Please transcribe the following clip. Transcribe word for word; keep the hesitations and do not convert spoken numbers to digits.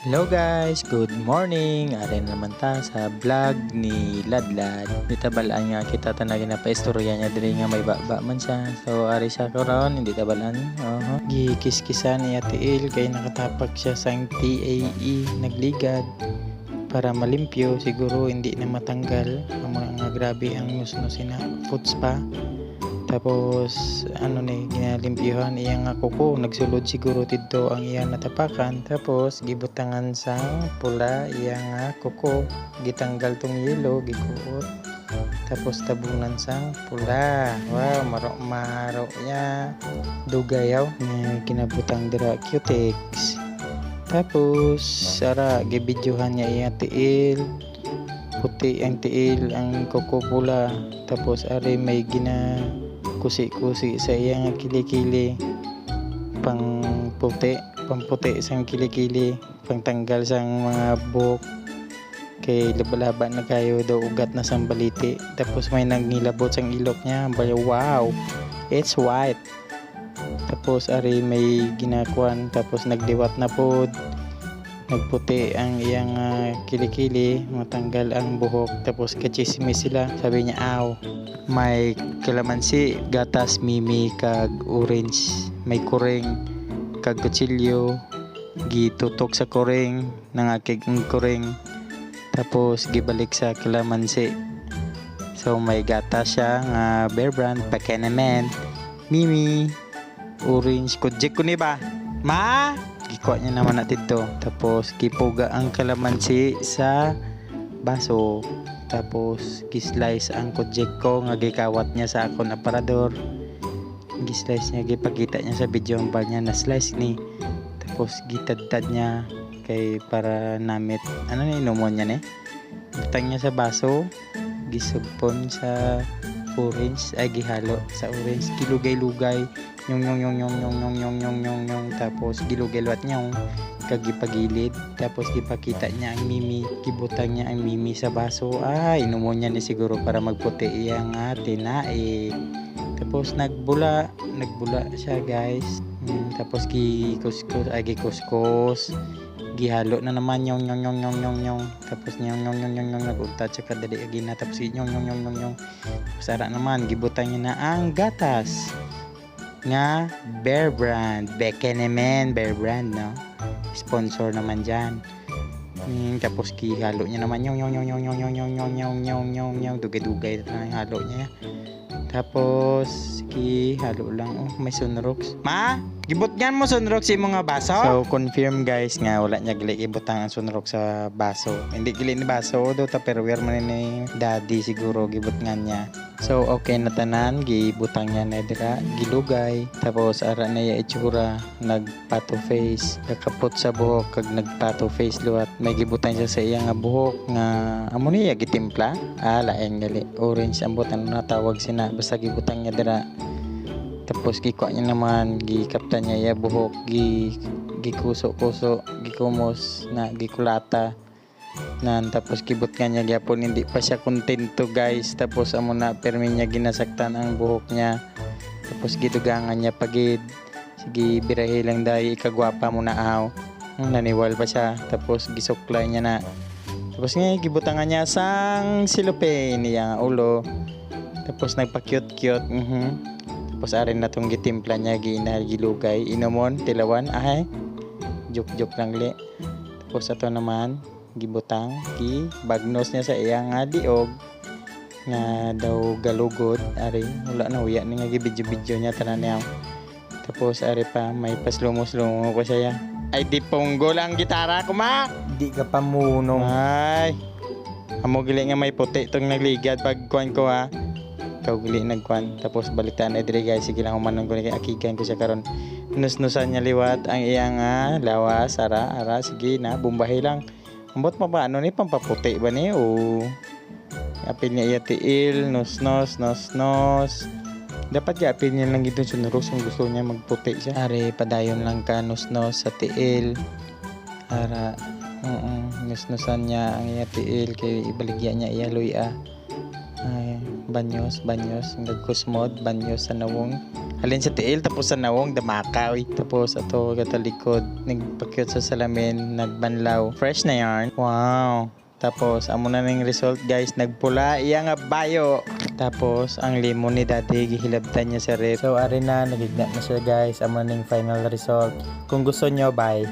Hello guys, good morning. Ari na naman ta sa vlog ni Ladlad. Di ta bal-an nga kita ta na ginapaistorya niya diri nga may baba man siya. So ari siya karon, hindi ta bal-an. Oho. Gikiskisan ni Ate Il kay nakatapak siya sang T A E nagligad para malimpyo, siguro hindi na matanggal ang mga grabe ang nusnos ina, foot spa. Tapos ano ni, ginalimpyuhan iya nga kuko, nagsulod siguro didto ang iya natapakan. Tapos gibutangan sang pula iya nga kuko, gitanggal tong yelo, gikuot. Tapos tabunan sang pula. Wow, maro-maro ya. Dugayaw nga ginabutang dira, cutex. Tapos ara, gibidyohan niya iya tiil. Puti ang tiil, ang kuko pula. Tapos ari may ginakusi-kusi sa iya nga kilikili. Pangputi, pangputi sang kilikili, pangtanggal sang mga buhok. Kay laba-laba na kayo daw, ugat na sang baliti. Tapos may nangilabot sang ilok niya. Bali, wow, it's white. Tapos ari may ginakuan, tapos nagliwat na pod. Nagputi ang iyang ah, kilikili, matanggal ang buhok. Tapos kachismis sila. Sabi niya, aw, may kalamansi, gatas, mimi, kag orange. May kuring, kag kutsilyo. Gitutok sa kuring, nangakig ang kuring. Tapos gibalik sa kalamansi. So may gatas siya nga Bear Brand, Pakenemen, mimi, orange, kujik ko ni ba? Ma! Gikuha niya naman na dito. Tapos gipuga ang kalamansi sa baso. Tapos gislice ang kujik ko nga gikawat niya sa akon aparador. Gislice niya, gipakita niya sa video ang bal niya na slice ni. Tapos gitadtad niya kay para namit. Ano na inumon niya ni? Butang niya sa baso, gisugpon sa orange, ay gihalo sa orange, gilugay-lugay, nyong nyong nyong nyong nyong nyong nyong nyong nyong nyong, tapos gilugay liwat nyong, kag gipagilid, tapos gipakita niya ang mimi, gibutang niya ang mimi sa baso. Ah, inumon niya ni siguro para magputi iya nga tinai. Tapos nagbula, nagbula siya, guys. Mm, tapos gikuskus, ay gikuskus, gihalo na naman yung yung yung yung yung yung. Tapos yung yung yung yung yung nag-untat siya kadali agina, tapos yung yung yung yung yung. Tapos ara naman gibutang niya na ang gatas nga Bear Brand, Bekenemen Bear Brand, no? Sponsor naman dyan. Mm, tapos gihalo niya naman yung yung yung yung yung yung yung yung yung yung yung yung, dugay-dugay na ang halo niya. Tapos gihalo lang. Oh, may sunrox. Ma, gibutngan mo sunrox sa imo nga baso? So confirm, guys, nga wala niya gali gibutang ang sunrox sa baso. Hindi gali ni baso do, Tupperware man ni daddy siguro gibutngan niya. So okay na tanan, gibutang niya na dira, gilugay. Tapos ara na iya itsura, nagpato face, nakapot sa buhok kag nagpato face liwat. May gibutang siya sa iya nga buhok nga amo niya gitimpla. Ah, lain gali, orange ang butang natawag sina, basta gibutang niya dira. Tapos gikuha niya naman, gikaptan niya iya buhok, gi gikuso-kuso, gikumos na, gikulata. Nan, tapos gibutngan niya gyapon, hindi pa siya kontento, guys. Tapos amo na, permi niya ginasaktan ang buhok niya. Tapos gidugangan niya pagid. Sige, birahi lang, day, ikagwapa mo na, aw. Hmm, naniwal pa siya. Tapos gisuklay niya na. Tapos nga gibutangan niya sang cellophane niya nga ulo. Tapos nagpa-cute-cute. Mhm. Tapos arin na tong gitimpla niya, gina, gilugay, inumon, tilawan, ay. Joke-joke lang li. Tapos ato naman, gibutang, gibagnos niya sa iya nga liog nga daw galugod. Ari, wala na, huya ni nga gibidyo-bidyo niya, tanan niya. Tapos ari pa, may pa-slow-mo, slow-mo pa siya. Ay, di punggol ang gitara ko, ma! Di ka pamunong. Ay, amo gali nga may puti tong nagligad pag kuan ko, ha. Ikaw gali nagkuan. Tapos balitaan na diri, guys. Sige lang, humanon ko ni kay akigan ko siya karon. Nusnusan niya liwat ang iya nga lawas. Ara, ara, sige na, bombahi lang. Ambot pa ba? Ano ni, pampaputi ba ni? O apil niya iya tiil, nusnos, nusnos. Dapat ya apil niya lang gid sunrox kung gusto niya magputi siya. Ari, padayon lang ka nusnos sa tiil. Ara, oo, nusnusan niya ang iya tiil kay ibaligya niya iya luy-a. Ay, banyos, banyos, nagkusmod, banyos sa nawong. Halin sa tiil, tapos sa nawong, damaka, uy. Tapos ato, katalikod, nagpakyot sa salamin, nagbanlaw. Fresh na yarn. Wow. Tapos, amo na ning result, guys. Nagpula iya nga bayo. Tapos, ang lemon ni Daddy, gihilabtan niya sa ref. So, ari na, nagigna na siya, guys. Amo na ning final result. Kung gusto nyo, buy.